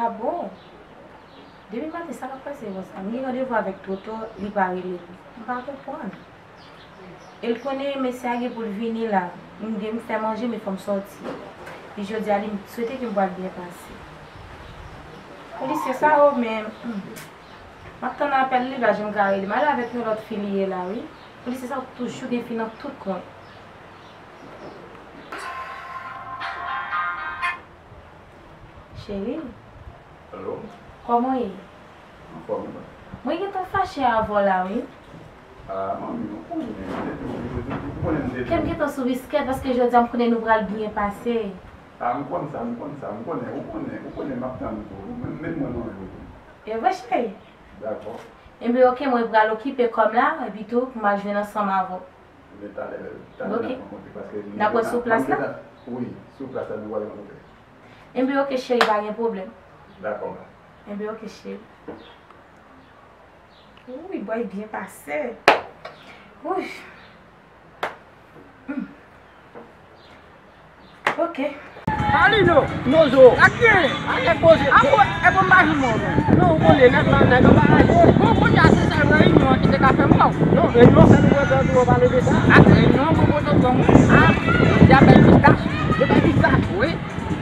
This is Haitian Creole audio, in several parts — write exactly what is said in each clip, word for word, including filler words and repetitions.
Bon, depi maten sa k ap pase konsa? M gen randevou avèk Toto, li pa rele m. M pa konprann. E l konnen mesye a gen pou l vini la. M gen m fè manje, men fò m sòti. Epi jodi a, li swete ke m pral byen pase. Polisye sa yo, men, hmm. M ap tann apèl li, li pa janm ka rele m. Ale avèk yon lòt fi li ye la, wi. Polisye sa yo toujou gen fi nan tout kwen. Cheri. Alo? Kòman w ye? Anfòm, wi. Mwen gentan fache avè w la, wi. Ah, manmi, ou konnen, m te di w, ou konnen m te di w. Kè m gentan sou biskèt, paske jodi a m konnen nou pral byen pase. Ah, m konn sa, m konn sa, m konnen, ou konnen, ou konnen m ap tann ou tou. Met mwen nan jou. E vre, cheri? Dakò. Enben, oke, mwen pral okipe kò m la, epi tou, pou m al jwenn ansanm avè w. Men talè, talè n ap rankontre, paske n ap wè sou plas la? Wi, sou plas la, nou pral rankontre. Enben, oke, cheri, pa gen pwoblèm. Dakò, ma. Enben, oke, cheri. Wi, bòy byen pase. Wi. Hmm. Ok. Palino! Nozo! Sa k gen? Anlè koze. Apo, e bon, m pa jwenn mwen, non. Non, ou konnen, nèg la, nèg anbaraje. Bon, kounye a, se sèl reyinyon an ki te ka fè m wè w. Non, reyinyon, fè nou wè, nou pale de sa. A, reyinyon, bon, bon, bon, bon. A, y a bèl pistach. Yo bay pistach? Wi.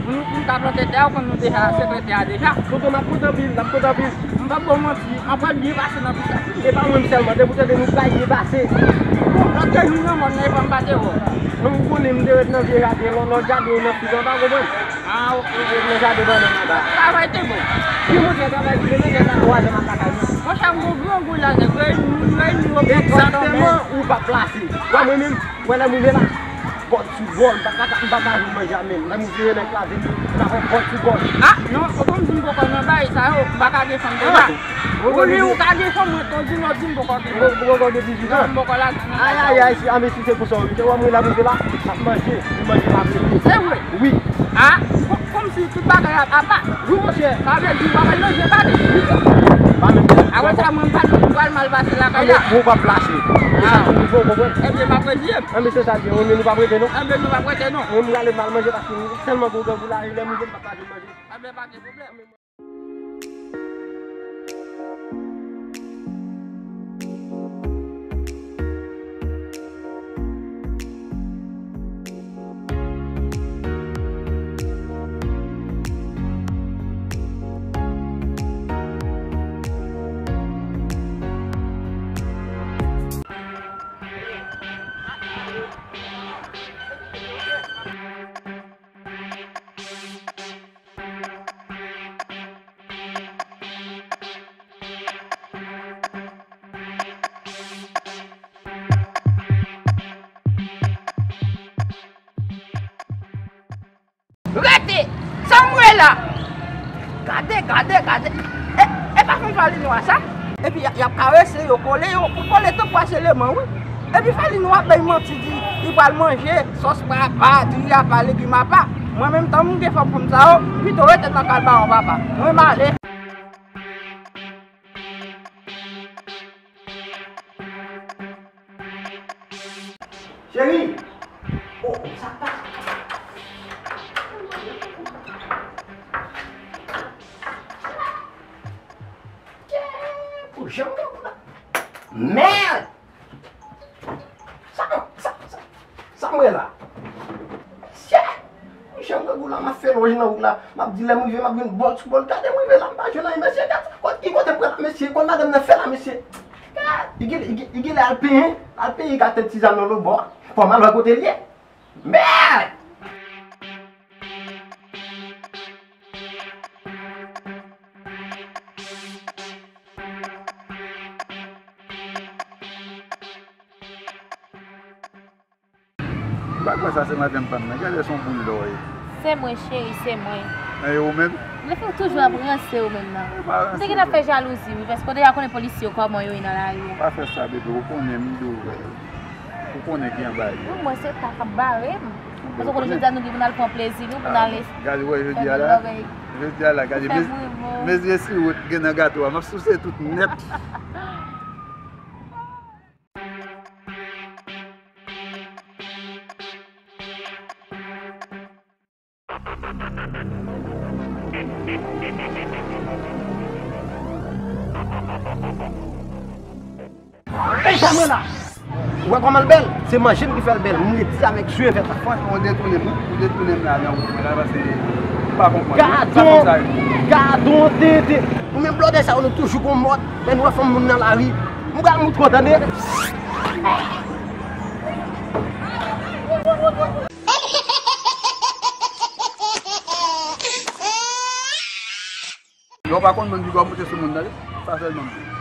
Nou, nou ka plante tè a, ou konn nou deja, sekretè a deja. Tonton, m ap kontan anpil, m ap kontan anpil. M p ap ba w manti, m ap wè byen pase nan pistach. E pa mwen sèlman, depi w tande nou bay byen pase. Bon, lòt te jou nan mòn nan, e pa m pa te wè w. Non, ou konnen m te ret nan vye jaden, lòt, lòt jaden nan fig anba, w konprann? Ah, ok. M te ret nan jaden bannann anba. Travay te bon. Wi, monchè, travay te bon, nèg la twa zè m ap lakay mwen. Monchè, m gon gran gouyad, nèg, reyinyon, reyinyon. Egzakteman, ou p ap plase. Wè mwen menm, wè lè m rive la. Bòt sou bòt, m pa ka, m pa ka jwenn manje a menm. Lè m vire nèg la vin, m ta fè bòt sou bòt. Ah, non, otan m di m poko nan bagay sa yo, m pa ka defann deja. Ah, ou li ou ka defann mwen, ton di non, di m poko gen. Ou poko gen dizuit an? Non, m poko la. Ay, ay, ay, si, a, men si se pou sa, wi. Te wè mwen la, m rive la, m ap manje, m manje la, m manje. Se vre? Wi. Ah, kò-, kòmsi tout bagay ap apa. Wi, monchè. Sa vle di, ou pa manje, pa de. Pa menm. Apre sa, mwen, m pa di, m pral mal pase lakay la. Ou p ap plase. Ah. Ou konprann? Ebyen, m ap reziye m. Anben, se sa l ye, wi, men nou p ap rete, non. Anben, nou p ap rete, non. Mwen, m prale m al manje paske m tèlman gon grangou la, lè m rive, m p ap ka jwenn manje. Anben, pa gen pwoblèm. Rete! Sa m wè la? Gade, gade, gade. E, e pa fanm Falinwa sa? Epi y a, y ap karese yo, kole yo, pou kole tankou aseleman, wi. Epi Falinwa ap bay manti di, li pral manje, sòs pa, pa, diri a pa, legim a pa. Mwen menm, tan m gen fanm fanm sa yo, m pito rete nan kay bawon papa. Mwen m ale. Cheri! Oh, sa pa. Pou jan m la. Mèd! Sa, sa, sa, sa m wè la? Mesye! Mesye, m grangou la, m ap fè lòj nan wout la. M ap di lè m rive, m ap jwenn bòl sou bòl. Gade m rive la, m pa jwenn anyen, mesye. Gad sa, kot, ki kote m pran la, mesye? Kot madanm nan fè la, mesye? Gad, li gen, li gen, li genlè al penyen. Al penyen, gade tèt tizann nan lòt bò a. Fò m al wè kote l ye. Mèd! Ou pa kwè sa se madanm pa m nan? Gade se yon boul lò ye. Se mwen, cheri, se mwen. E ou menm? Mwen fè w toujou ap ranse ou menm nan. Ou te gentan fè jalouzi, wi, paske w deja konnen polisye yo kòman yo ye nan lari a. Pa fè sa, bebe, ou konnen m di w. Ou konnen ki anba li. Wi, mwen se ta k ap bare m. Paske w konnen jodi a nou gen pou n al pran plezi nou, pou n ale fè bèl lòbèy. Jodi a la, gade, mezye sirop gen nan gato a, m ap souse tout nèt. Benjamin la! Ou wè kòman l bèl? Se manje m ki fè l bèl. M redi avèk je vèt la. Franchman, ou detounen m, ou detounen m la nan wout mwen la, paske m pa konprann. Gadon, gadon tenten. Nou menm blòdè sa yo, nou toujou gon mòd. Lè n wè fanm moun nan lari, m pral moutre w, tande. Lè w pa konn moun, piga w monte sou moun, tande. Sa sèlman m di.